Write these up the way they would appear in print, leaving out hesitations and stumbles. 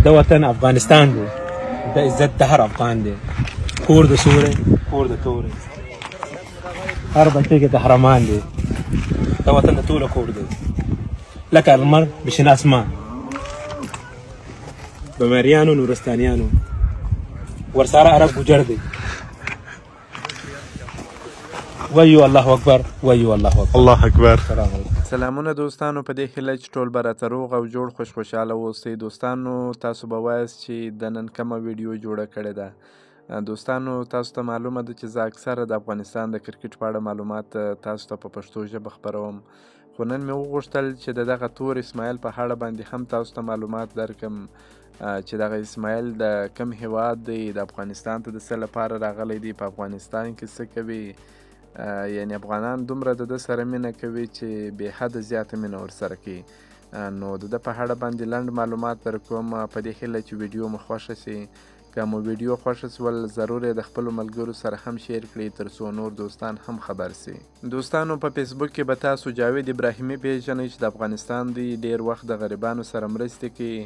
د وطن افغانستان دی، د عزت د هر افغان دی. کور د سورې، کور د تورې، هر بچی کې قهرمان دی. د وطن د ټولو کور دی، لکه لمر بشین اسمان. بمریانو نورستانیانو ورسره عرب ګجر دی. وایو الله اکبر، وایو الله اکبر، الله اکبر. سلام علیکم. سلامونه دوستانو، په دې هیله چې ټول به راته روغ او جوړ خوش خوشحاله اوسئ. دوستانو تاسو به وایاست چې د نن کومه ویډیو جوړه کړې ده. دوستانو تاسو ته معلومه ده چې زه اکثره د افغانستان د کرکټ په اړه معلومات تاسو ته په پښتو ژبه خپروم، خو نن مې وغوښتل چې د دغه تور اسماعیل په اړه باندې هم تاسو ته معلومات درکړم، چې دغه اسماعیل د کم هیواد دی، د افغانستان ته د څه لپاره راغلی دی، په افغانستان کې څه کوي. یعنی افغانان دومره د ده سره مینه کوي چې بې حده زیاته مینه ورسره کوي. نو د ده په اړه باندې لنډ معلومات درکوم، په دې هیله چې ویډیو مو خوښه شي. که مو ویډیو خوښه شول ضرور یې د خپلو ملګرو سره هم share کړئ، تر څو نور دوستان هم خبر سي. دوستانو په فیسبوک کې به تاسو جاوید ابراهیمي پیژنئ چې د افغانستان دی، ډیر وخت د غریبانو سره مرستې کوي.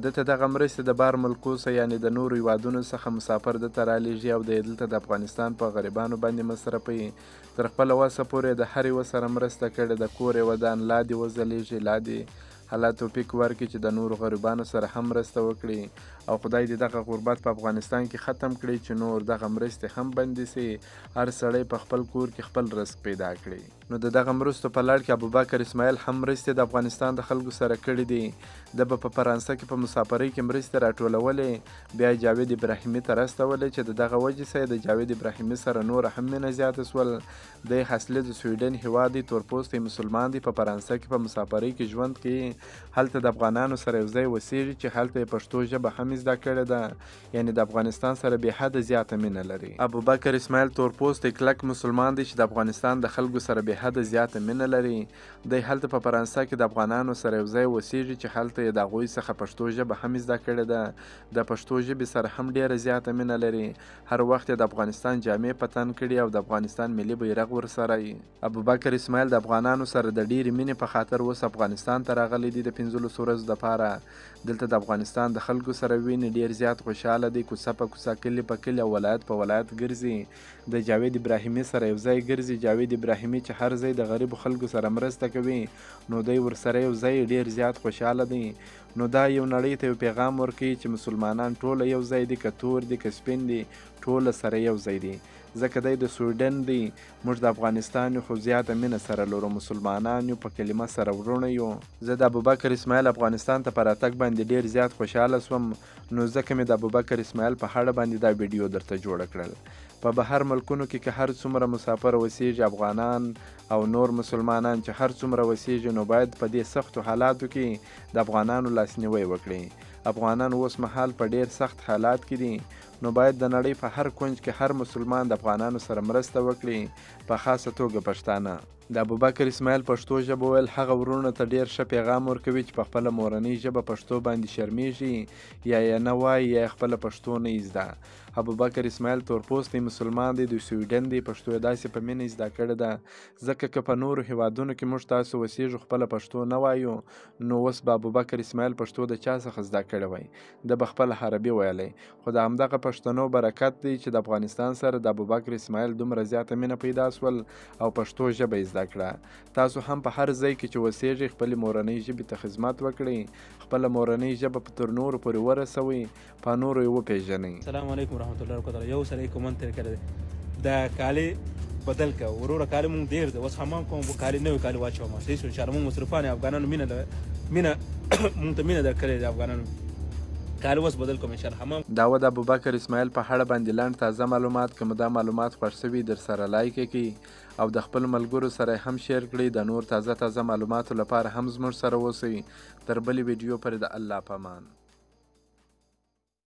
ده ته دغه مرستې د بار ملکو څخه یعنې د نورو هیوادونو څخه مسافر ده ته رالیږي او دی دلته د افغانستان په غریبانو باندې مصرفوي. تر خپله وسه پورې د هر یوه سره مرسته کړې ده، کور یې ودان، لا دې وځلېږي، لا دې الله توفیق ورکړي چې د نورو غریبانو سره هم مرسته وکړي، او خدای دې دغه غربت په افغانستان کې ختم کړي چې نور دغه مرستې هم بندې سي، هر سړی په خپل کور کې خپل رزق پیدا کړي. نو د دغه مرستو په لړ کې ابوبکر اسماعیل هم مرستې د افغانستان د خلکو سره کړې دي. ده به په فرانسه کې په مسافرۍ کې مرستې راټولولې، بیا یې جاوید ابراهیمي ته رسولې چې د دغه وجې سره د جاوید ابراهیمي سره نوره هم مینه زیاته سول. دی اصلي د سویډن هیواد دی، تورپوستی مسلمان دی، په فرانسه کې په مسافرۍ کې ژوند کوي. هلته د افغانانو سره یو ځای اوسېږي چې هلته یې پښتو ژبه هم زده کړې ده، یعنې د افغانستان سره بې حده زیاته مینه لري. ابوبکر اسماعیل تورپوستی کلک مسلمان دی چې د افغانستان د خلکو سره بې حده زیاته مینه لري. دی هلته په فرانسه کې د افغانانو سره یو ځای اوسېږي چې هلته یې د هغوی څخه پښتو ژبه هم زده کړې ده. د پښتو ژبې سره هم ډېره زیاته مینه لري. هر وخت یې د افغانستان جامې په تن کړي او د افغانستان ملي بیرغ ورسره وي. ابوبکر اسماعیل د افغانانو سره د ډېرې مینې په خاطر اوس افغانستان ته راغلی دی د 15 ورځو دپاره. دلته د افغانستان د خلکو سره ویني، ډېر زیات خوشحاله دی. کوڅه په کوڅه، کلي په کلي او ولایت په ولایت ګرځي. د جاوید ابراهیمي سره یو ځای ګرځي. جاوید ابراهیمي چې هر ځای د غریبو خلکو سره مرسته کوي نو دی ورسره یو ځای ډېر زیات خوشحاله دی. نو دا یو نړۍ ته یو پیغام ورکوي چې مسلمانان ټوله یو ځای دي، که تور دي که سپین دي، ټوله سره یو ځای دي. ځکه دی د سویډن دی، موږ د افغانستان یو، خو زیاته مینه سره لرو، مسلمانان یو، په کلمه سره وروڼه یو. زه د ابوبکر اسماعیل افغانستان ته په راتګ باندې ډېر زیات خوشحاله شوم، نو ځکه مې د ابوبکر اسماعیل په اړه باندې دا ویډیو درته جوړه کړل. په بهر ملکونو کې که هر څومره مسافر وسیږي افغانان او نور مسلمانان چې هر څومره وسیږي، نو باید په دې سختو حالاتو کې د افغانانو لاسنیوی وکړي. افغانان اوس مهال په ډېر سخت حالات کې دي، نو باید د نړۍ په هر کنج کې هر مسلمان د افغانانو سره مرسته وکړي، په خاصه توګه پښتانه. د ابوبکر اسماعیل پښتو ژبه ویل هغه وروڼو ته ډېر ښه پیغام ورکوي چې په خپله مورنۍ ژبه پښتو باندې شرمیږي، یا یې نه وایي، یا یې خپله پښتو نه زده. ابوبکر اسماعیل تورپوستی مسلمان دی، د سویډن دی، پښتو یې داسې په مینه زده کړې ده. ځکه که په نورو هیوادونو کې موږ تاسو اوسېږو خپله پښتو نه وایو، نو اوس به ابوبکر اسماعیل پښتو د چا څخه زده کړې وای؟ ده به خپله عربي ویلی. خو د همدغه پښتنو برکت دی چې د افغانستان سره د ابوبکر اسماعیل دومره زیاته مینه پیدا سول او پښتو ژبه یې زده کړه. تاسو هم په هر ځای کې چې اوسېږئ خپلې مورنۍ ژبې ته خدمت وکړئ، خپله مورنۍ ژبه په تر نورو پورې ورسوئ، په نورو یې وپېژنئ. السلام علیکم ورحمت الله وبرکاته. یو سړی کومنت ترې کړی دی، دا کالي بدل که وروره، کالي مونږ ډېر دی، اوس حمام کوم، کالي نوي کالي واچوم. صحیح شو انشاءالله. مونږ مصرفان یو، افغانانو مینه ده، مینه مونږ ته مینه درکړې ده افغانانو. کالي اوس بدل کوم انشاءالله. حمام دا وه د ابوبکر اسماعیل په اړه باندې لنډ تازه معلومات. که مو دا معلومات خوښ سوي در سره like یې کړئ او د خپلو ملګرو سره یې هم share کړئ. د نور تازه تازه معلوماتو لپاره هم زموږ سره اوسئ. تر بلې ویډیو پورې د الله په امان.